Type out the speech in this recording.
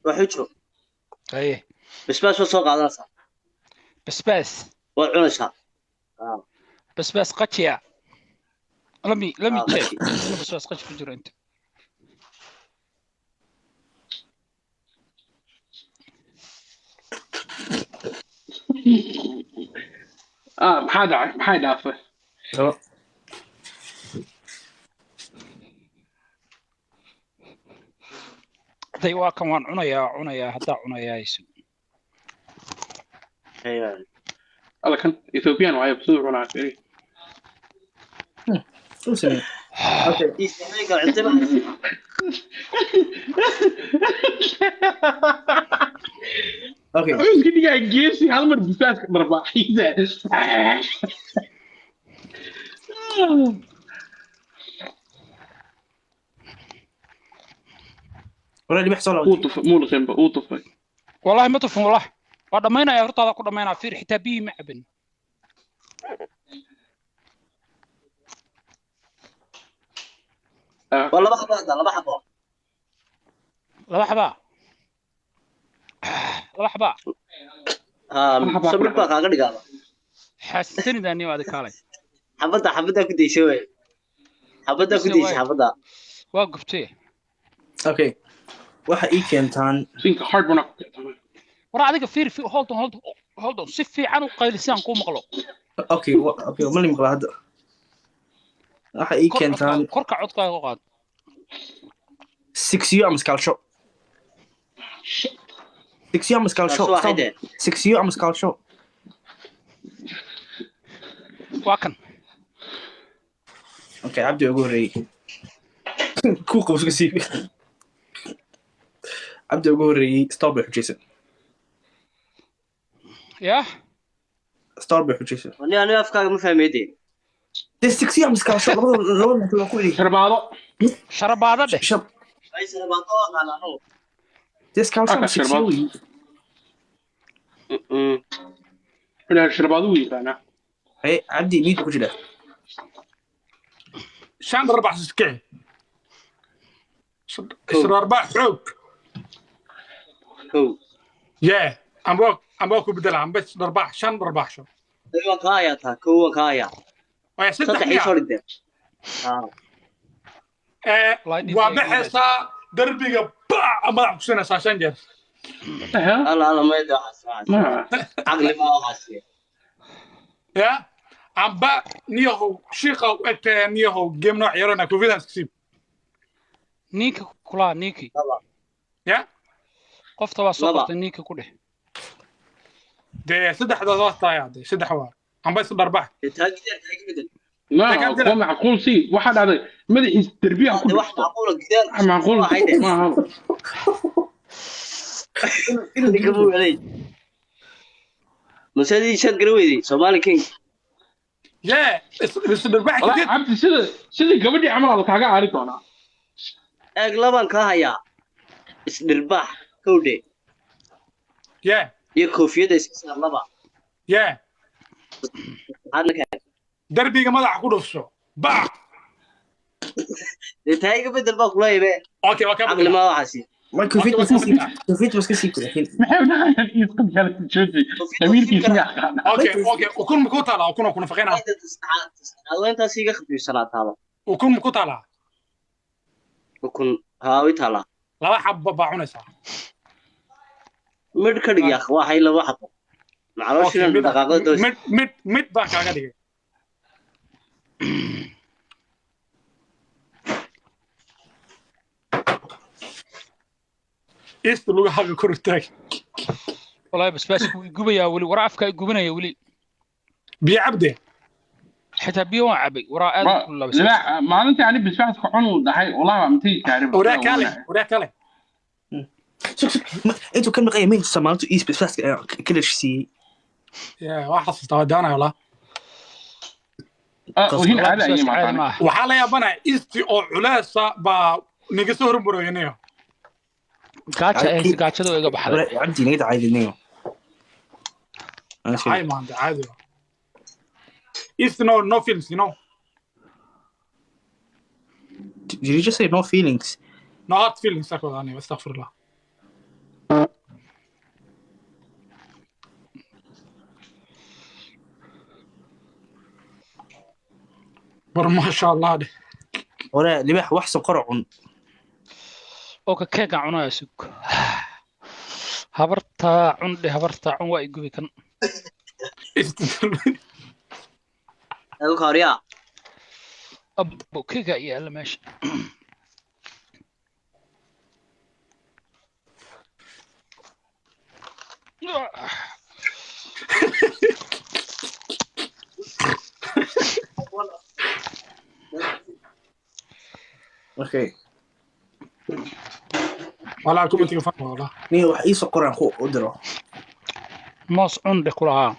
Waa xujo. Haye. Basbaas waad soo qaadanaysaa. Basbaas. Waad cunaysaa. Basbaas qajiya. Let me Ah, check. qaji. Inuu basbaas qaji ku jiro inta. Ah, maxaa dhacay? Maxay dhaafay? Day waa kan, waan cunayaa, cunayaa haddaa cunayaa isu. Haye. Alla, kan Ethiopian waaye, siduu cunaa fiiri. Suu sameeyey. Okay. Isticmaalka cunto ma haysaa. Okay. Wuxuu iska dhigaa geesi, hal mar bisbaaska dharbaaxiisa. Walaa libax soo Wuu laabtay. tufay, muu liqinba, wuu tufay. Wallahi ma tufin, wallahi waa dhammaynaya, hortaada ku dhammaynaa. Fiir, xitaa biyihii ma cabin. Ah, Waa laba xabo hadda, laba xabo. Laba xabaa, laba xabaa. Haa. Hal xabaa ku Sabir baa dhacday. Kaaga dhigaaba. Xaasisanidaa niyo adi kaalay. Xabadda ku daysay wey. Xabadda ku Daysay daysay waay. Xabadda. Waa gubtay. Okay. Waxa ii keentaan Sinka hard bana ku kictamay. War adiga fiir, fiir, hold on, hold on, hold on, si fiican u qaylisaan kuu maqlo. Okay, okay, ma li maqlaa hadda? Waxa ii Kor keentaan codkaaga, korka codkaaga u qaad. Sixiyo ama iskaalsho. Sixiyo ama iskaalsho. Taas waa xidhe. Sixiyo ama iskaalsho. Waa kan. Okay, Cabdi ugu horreeyey. Ku qabso sii. Cabdi ugu horreeyey, star bay xujaysan. Yah. Star bay xujaysan. Ani aniga afkaaga ma fahmayde. Dee sixiyo ama iskaalsho, labada waa ku celiyey. Sharbaado. Sharabaado dheh. Shab. Ay, sarabaado aqaan anigu. Dee iskaalsho ama Aka sixiyo sharbaado. wey. Ilaa sharbaado wuu yaqaanaa. Haye, Cabdi miid ku jira. Shan arbac iskee isra arbac xoog. Kow. Yee, amba ku bedela, amba isdharbax shan dharbaxsho. Kow waan kaa hayaa taa, kow waan kaa hayaa. Waya saddex Saddex ii miya? Soo dhigdee. Haa. Ee, Wallahi waa dhibka igu baxaysaa darbiga, ba madax kusinaysaa shan jeer. What the hell? Alla alla, mayda waxaas waxaas. Ma. Caqli ma waxaas. Ya, amba niyahow shiiqa u egtaya, niyahow game nooc yarona confidence siib. Ninka kulaa ninkii. Laba. Ya. Qofta waa soo Laba. qortay ninka ku dheh. Dee saddexdaas waa taaya, dee saddex waa amba isdharbax. Dee taa gidaar, taa gidaar. Ma, Degaan waa macquul sii. Waxaa dhacday madaxiisa derbiyaha ku Dee wax dhufto. macquula gidaar. Wax macquul Waa hayde. ma aha. Ninka buu helay. Masadii shan gara weyday Somali King. Yee, isdharbax Wallahi kadib. Cabdi, sida gabadhii camal aad kaaga aari doonaa. Eeg, labaan kaa hayaa. Isdhirbaax kowdhe. Yee. Iyo koofiyadda iska saar, laba. Yee. Maxaadna ka Darbiga madaxa ku dhufso ba. Dee taa iga bedel baa kula ibe. Okay, waa ka Caqli bedela. ma waxaasi. Ma koofiyad iska sii, koofiyad iska sii laakiin. Maxay dhahayaan iisqad kala jooji. Amiirkiisa miyaa aqaana? Okay, ukun ma ku taalaa? Ukun oo ku nafaqeynaa. Saddexaad waa intaas iga khafiifsanaa taaba. Ukun ma ku taalaa? Ukun haa, way taalaa. Laba xabba baa cunaysaa. Midh ka dhig yaaq, waxay laba xabo. Okay, Macalooshiina mid dhaqaaqada doos. Mid baan kaaga dhigay. East lugahaga kor u taag. Wallahi basbaasku wuu gubayaa weli, waraa afka gubanaya weli. Biyo cabde. Xitaa biyo waan cabay, waraa aad u kululaa basbaas. Libaax, maalintii ani bisbaaska cun uu dhahay, wallahi waa mtigi kaarin. Oraa kale, oraa kale. Sug sug. Intuu ka maqaya mayn tusaa maalintu iis basbaaska ka dhashiisiiyey. Yeah, waa xasuustaa, waa daanaya wallah. Ohin Wallahi caadi ayay basbaaska caadi maaqaanay. ma aha. Waxaa la yaabanaya East oo culeesa baa naga soo hormarooyanayo. Gaaja ay gaajada iga baxday. Walaa Cabdi naga dacaydinayo. Ay maanta caadi waa. East, no no feelings. Did you just say no feelings? No hard feelings, sakooda aniga, astaghfirullah. War maasha Allah dheh. Waraa libaax wax sonkor cun. Oo ka keegaan cunaya sug. Habartaa cun dheh, habartaa cun waa i gubi kan. Adigu horyaa. Abbo keegaa yaalla meesha. Okay. Walaa commentiga fan walaa. Niyo wax ii sonkor aan ku u diro. Moos cun dheh kulahaa.